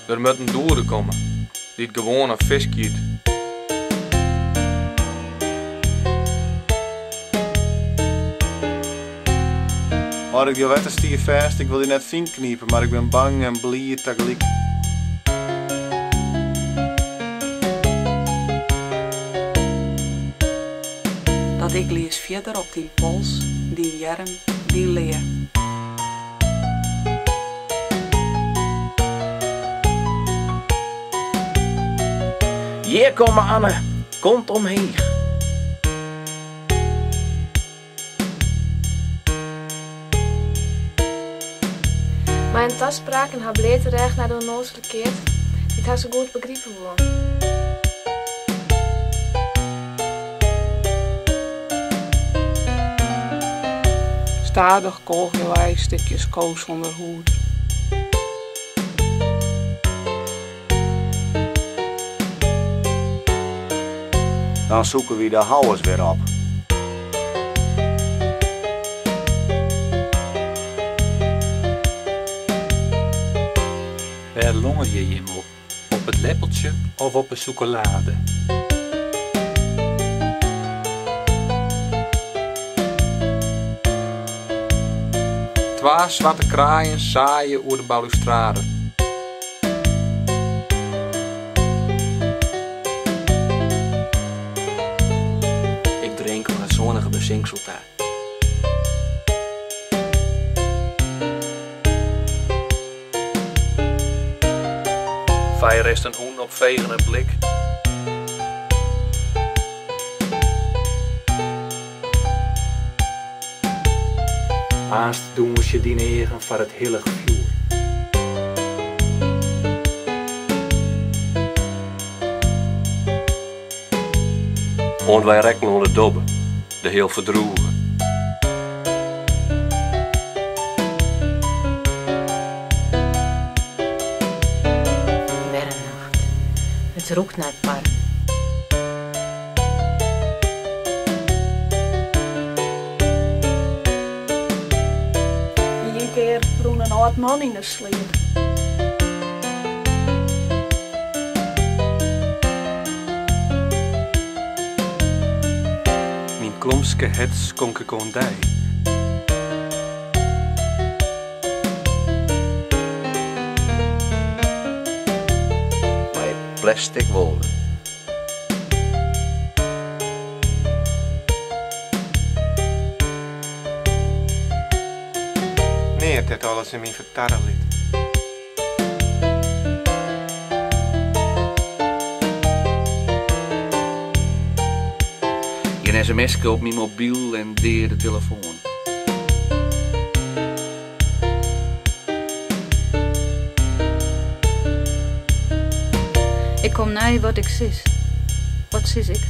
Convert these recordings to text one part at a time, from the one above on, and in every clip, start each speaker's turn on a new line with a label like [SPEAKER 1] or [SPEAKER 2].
[SPEAKER 1] Der moat in doede komme, dy't gewoan in fisk hjit.
[SPEAKER 2] Hâld ik dy wetter stiif fêst, ik wol dy net fynknipe, mar ik bin bang en bliid tagelyk.
[SPEAKER 3] Dat ik lies fierder op dyn pols, dyn earm, dyn lea.
[SPEAKER 4] Hjir komme Anne, kont omheech.
[SPEAKER 5] Mei in taspraak en har bleate rêch nei de ûnnoazele keard, dy't har sa goed begripe woe.
[SPEAKER 3] Stadich kolgje wy stikjes ko sûnder hûd.
[SPEAKER 2] Dan zoeken wy de houwers wer op.
[SPEAKER 6] Wêr longerje jim op, op it leppeltsje of op 'e sûkelade?
[SPEAKER 1] Twa swarte kraaien saaie oer de balustrade.
[SPEAKER 7] Ik drink oan it sânige besinksel ta.
[SPEAKER 6] Fij rest in hûn op fegene blik. Aanst dûnsje dyn eagen foar it hillich fjoer.
[SPEAKER 8] Oant wy rekken oan de dobbe, de heal ferdrûge.
[SPEAKER 9] Wer in nacht. It rûkt nei parren.
[SPEAKER 10] Ien kear rûn in âld man yn 'e sleat.
[SPEAKER 6] Myn klomske hert skonk ik oan dy.
[SPEAKER 7] Mei plestik wolven.
[SPEAKER 2] Neat dêr't alles him yn fertarre lit.
[SPEAKER 4] Gjin sms-ke op myn mobyl en deade telefoan.
[SPEAKER 11] Ik kom nei wat ik sis. Wat sis ik?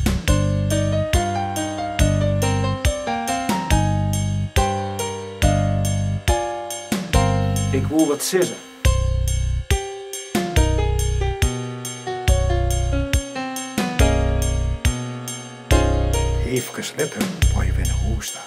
[SPEAKER 12] Ik woe wat sizze.
[SPEAKER 13] Eefkes letter woe hy wer nei hûs ta.